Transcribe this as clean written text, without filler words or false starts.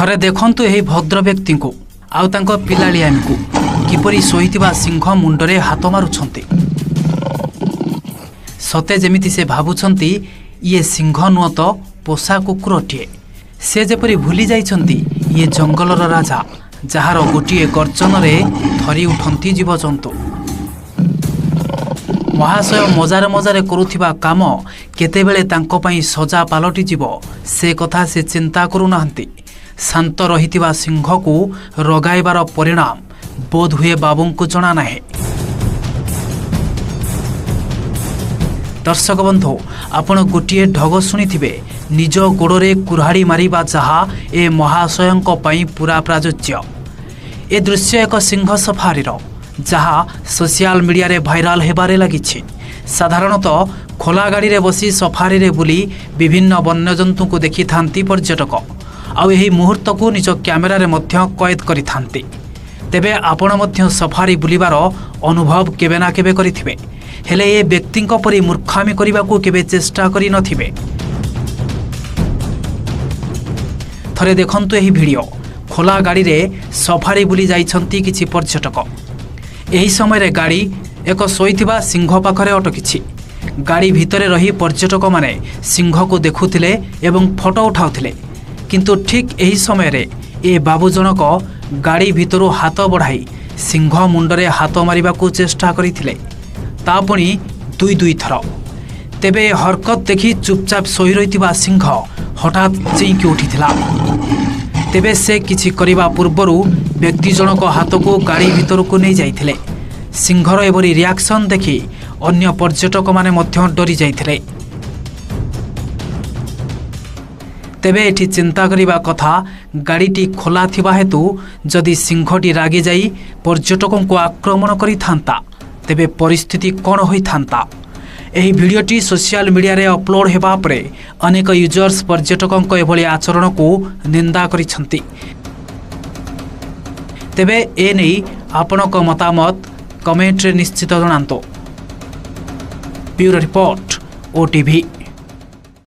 ଥରେ ଦେଖନ୍ତୁ ଏହି ଭଦ୍ର ବ୍ୟକ୍ତିଙ୍କୁ ଆଉ ତାଙ୍କ ପିଲାଳିଆମୀକୁ, କିପରି ଶୋଇଥିବା ସିଂହ ମୁଣ୍ଡରେ ହାତ ମାରୁଛନ୍ତି। ସତେ ଯେମିତି ସେ ଭାବୁଛନ୍ତି, ଇଏ ସିଂହ ନୁହଁ ତ ପୋଷା କୁକୁରଟିଏ। ସେ ଯେପରି ଭୁଲି ଯାଇଛନ୍ତି, ଇଏ ଜଙ୍ଗଲର ରାଜା, ଯାହାର ଗୋଟିଏ ଗର୍ଜନରେ ଥରି ଉଠନ୍ତି ଜୀବଜନ୍ତୁ। ମହାଶୟ ମଜାରେ ମଜାରେ କରୁଥିବା କାମ କେତେବେଳେ ତାଙ୍କ ପାଇଁ ସଜା ପାଲଟିଯିବ, ସେ କଥା ସେ ଚିନ୍ତା କରୁନାହାନ୍ତି। ଶାନ୍ତ ରହିଥିବା ସିଂହକୁ ରଗାଇବାର ପରିଣାମ ବୋଧହୁଏ ବାବୁଙ୍କୁ ଜଣା ନାହିଁ। ଦର୍ଶକ ବନ୍ଧୁ, ଆପଣ ଗୋଟିଏ ଢଗ ଶୁଣିଥିବେ, ନିଜ ଗୋଡ଼ରେ କୁରାଢ଼ି ମାରିବା, ଯାହା ଏ ମହାଶୟଙ୍କ ପାଇଁ ପୁରା ପ୍ରଯୁଜ୍ୟ। ଏ ଦୃଶ୍ୟ ଏକ ସିଂହ ସଫାରିର, ଯାହା ସୋସିଆଲ ମିଡ଼ିଆରେ ଭାଇରାଲ ହେବାରେ ଲାଗିଛି। ସାଧାରଣତଃ ଖୋଲା ଗାଡ଼ିରେ ବସି ସଫାରିରେ ବୁଲି ବିଭିନ୍ନ ବନ୍ୟଜନ୍ତୁଙ୍କୁ ଦେଖିଥାନ୍ତି ପର୍ଯ୍ୟଟକ, ଆଉ ଏହି ମୁହୂର୍ତ୍ତକୁ ନିଜ କ୍ୟାମେରାରେ ମଧ୍ୟ କଏଦ କରିଥାନ୍ତି। ତେବେ ଆପଣ ମଧ୍ୟ ସଫାରି ବୁଲିବାର ଅନୁଭବ କେବେ ନା କେବେ କରିଥିବେ, ହେଲେ ଏ ବ୍ୟକ୍ତିଙ୍କ ପରି ମୂର୍ଖାମି କରିବାକୁ କେବେ ଚେଷ୍ଟା କରିନଥିବେ। ଥରେ ଦେଖନ୍ତୁ ଏହି ଭିଡ଼ିଓ। ଖୋଲା ଗାଡ଼ିରେ ସଫାରି ବୁଲି ଯାଇଛନ୍ତି କିଛି ପର୍ଯ୍ୟଟକ। ଏହି ସମୟରେ ଗାଡ଼ି ଏକ ଶୋଇଥିବା ସିଂହ ପାଖରେ ଅଟକିଛି। ଗାଡ଼ି ଭିତରେ ରହି ପର୍ଯ୍ୟଟକମାନେ ସିଂହକୁ ଦେଖୁଥିଲେ ଏବଂ ଫଟୋ ଉଠାଉଥିଲେ। କିନ୍ତୁ ଠିକ୍ ଏହି ସମୟରେ ଏ ବାବୁ ଜଣକ ଗାଡ଼ି ଭିତରୁ ହାତ ବଢ଼ାଇ ସିଂହ ମୁଣ୍ଡରେ ହାତ ମାରିବାକୁ ଚେଷ୍ଟା କରିଥିଲେ, ତା ପୁଣି ଦୁଇ ଦୁଇ ଥର। ତେବେ ଏ ହରକତ ଦେଖି ଚୁପଚାପ ଶୋଇ ରହିଥିବା ସିଂହ ହଠାତ୍ ଚିଇଁକି ଉଠିଥିଲା। ତେବେ ସେ କିଛି କରିବା ପୂର୍ବରୁ ବ୍ୟକ୍ତି ଜଣକ ହାତକୁ ଗାଡ଼ି ଭିତରକୁ ନେଇଯାଇଥିଲେ। ସିଂହର ଏଭଳି ରିଆକ୍ସନ୍ ଦେଖି ଅନ୍ୟ ପର୍ଯ୍ୟଟକମାନେ ମଧ୍ୟ ଡରି ଯାଇଥିଲେ। ତେବେ ଏଠି ଚିନ୍ତା କରିବା କଥା, ଗାଡ଼ିଟି ଖୋଲା ଥିବା ହେତୁ ଯଦି ସିଂହଟି ରାଗିଯାଇ ପର୍ଯ୍ୟଟକଙ୍କୁ ଆକ୍ରମଣ କରିଥାନ୍ତା, ତେବେ ପରିସ୍ଥିତି କ'ଣ ହୋଇଥାନ୍ତା? ଏହି ଭିଡ଼ିଓଟି ସୋସିଆଲ ମିଡ଼ିଆରେ ଅପଲୋଡ଼ ହେବା ପରେ ଅନେକ ୟୁଜର୍ସ ପର୍ଯ୍ୟଟକଙ୍କ ଏଭଳି ଆଚରଣକୁ ନିନ୍ଦା କରିଛନ୍ତି। ତେବେ ଏ ନେଇ ଆପଣଙ୍କ ମତାମତ କମେଣ୍ଟରେ ନିଶ୍ଚିତ ଜଣାନ୍ତୁ। Bureau report, OTV.